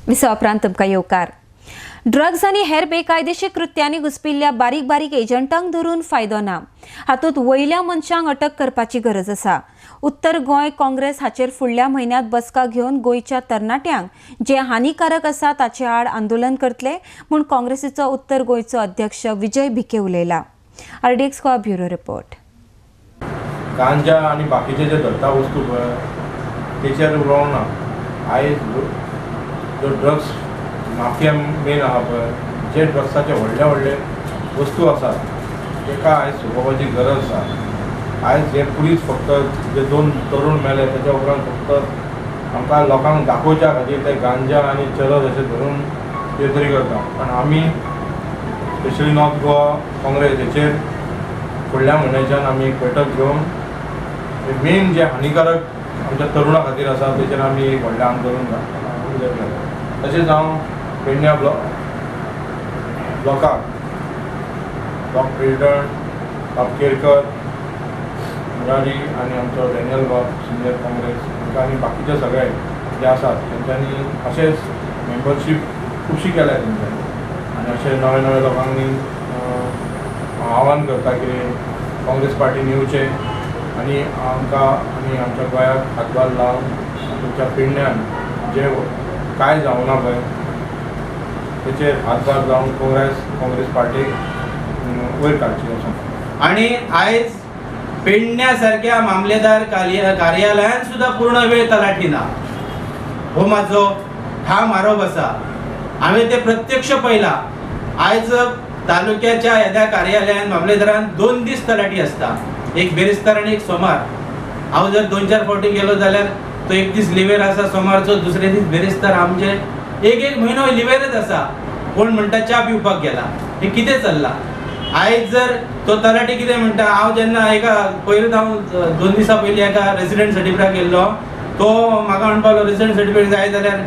विसवा उपरांत तुमकां येवकार. ड्रग्ज आनी हेर बेकायदेशीर कृत्यांनी घुसपिल्ल्या बारीक बारीक एजंटांक धरून फायदो ना, हातूंत वयल्या मनशांक अटक करपाची गरज आसा. उत्तर गोंय काँग्रेस हाचेर फुडल्या म्हयन्यांत बसका घेवन गोंयच्या तरणाट्यांक जे हानिकारक आसा ताचे आड आंदोलन करतले म्हूण काँग्रेसीचो उत्तर गोंयचो अध्यक्ष विजय भिके उलयला. RDX Goa bureau report. गांजा आनी बाकीचे जे धरता वस्तू पळय तेचेर उलोवंक ना. आयज जो ड्रग्स माफिया मेन आहा पळय, जे ड्रग्साचे व्हडले व्हडले वस्तू आसात तेका आयज सोपोवपाची गरज आसा. आयज हे पुलीस फक्त जे दोन तरुण मेले तेच्या उपरांत फक्त आमकां लोकांक दाखोवच्या खातीर ते गांजा आनी चरस अशें धरून कितें तरी करता. पण आमी स्पेशली नॉर्थ गोवा काँग्रेस हेचेर फुडल्या म्हयन्याच्यान आमी एक बैठक घेवन मेन जे हानिकारक आमच्या तरुणा खातीर आसा तेचेर आमी एक व्हडलें आंदोलन उलयतले. तशेंच हांव पेडण्या ब्लॉकाक ब्लॉक प्रेजिडंट बाब केरकर, मुरारी आनी आमचो डॅनियल बाब सिनियर काँग्रेस हांकां आनी बाकीचे सगळे जे आसात तेंच्यांनी अशेंच मेंबरशीप खुबशी केल्या तेंच्यांनी आनी अशे नवे नवे लोकांनी आव्हान करता की काँग्रेस पार्टीन येवचें आनी आमकां आनी आमच्या गोंयाक हातभार लावन तुमच्या पेडण्यान जे कांय जावना पळय तेचेर हातभार लावन काँग्रेस पार्टीक वयर काडची असो. आनी आयज पेडण्या सारक्या मामलेदार कार्यालयान सुद्दां पूर्ण वेळ तलाठी ना, हो म्हाजो ठाम आरोप आसा. हांवें ते प्रत्यक्ष पळयला. आयज तालुक्याच्या येद्या कार्यालयान मामलेदारान 2 दीस तलाठी आसता, एक बेरेस्तार आनी एक सोमार. हांव जर 2-4 फावटी गेलो जाल्यार तो एक दीस लिवेर आसा सोमारचो, दुसरे दीस बेरेस्तार. आमचे एक एक म्हयनो लिवेरच आसा. कोण म्हणटा च्या पिवपाक गेला, हें कितें चल्लां? आयज जर तो तलाठी कितें म्हणटा, हांव जेन्ना एका पयरूच हांव 2 दिसां पयलीं एका रेसिडंट सर्टिफिकेटाक गेल्लो, तो म्हाका म्हणपाक लागलो रेसिडंट सर्टिफिकेट जाय जाल्यार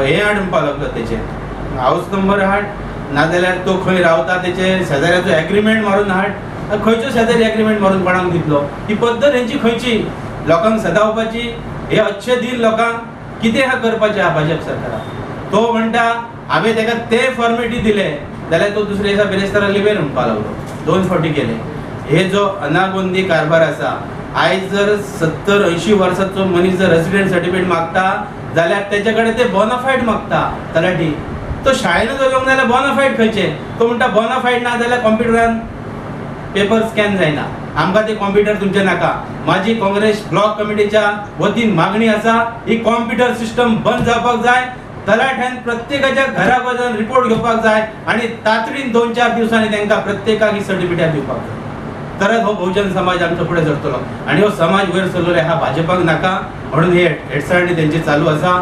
हें हाड म्हणपाक लागलो, तेचें हावस नंबर हाड, नाजाल्यार तो खंय रावता तेचे शेजाऱ्याचो एग्रीमेंट मारून हाड. खंयचो शेजारी एग्रीमेंट मारून कोणाक दितलो? ही पद्दत हेंची खंयची? लोकांक सदावपाची हे अच्छे दिन लोकांक कितें आहा करपाचें आहा भाजप सरकाराक. तो म्हणटा हांवें तेका ते फॉर्मेलिटी दिले जाल्यार तो दुसरे दिसा बेरेस्तारा लिवेर म्हणपाक लागलो. 2 फावटी गेले. हे जो अनागोंदी कारभार आसा, आयज जर 70-80 वर्सांचो मनीस जर रेसिडंट सर्टिफिकेट मागता जाल्यार तेचे कडेन ते बोनाफायड मागता तलाठी. तो शाळेनूच वचोंक जाल्यार बोनाफायड खंयचे? तो म्हणटा बोनाफायड ना जाल्यार कॉम्प्युटरान पेपर स्कॅन जायना, आमकां ते कॉम्प्युटर तुमचें नाका. म्हाजी काँग्रेस ब्लॉक कमिटीच्या वतीन मागणी आसा, ही कॉम्प्युटर सिस्टम बंद जावपाक जाय. तलाठ्यान प्रत्येकाच्या घराक वचून रिपोर्ट घेवपाक जाय आनी तातडीन 2-4 दिवसांनी तांकां प्रत्येकाक ही सर्टिफिकेट दिवपाक जाय. तरच हो बहुजन समाज आमचो फुडें सरतलो आनी हो समाज वयर सरलेलो आहा भाजपाक नाका म्हणून हे हेडसाळणी तेंची चालू आसा.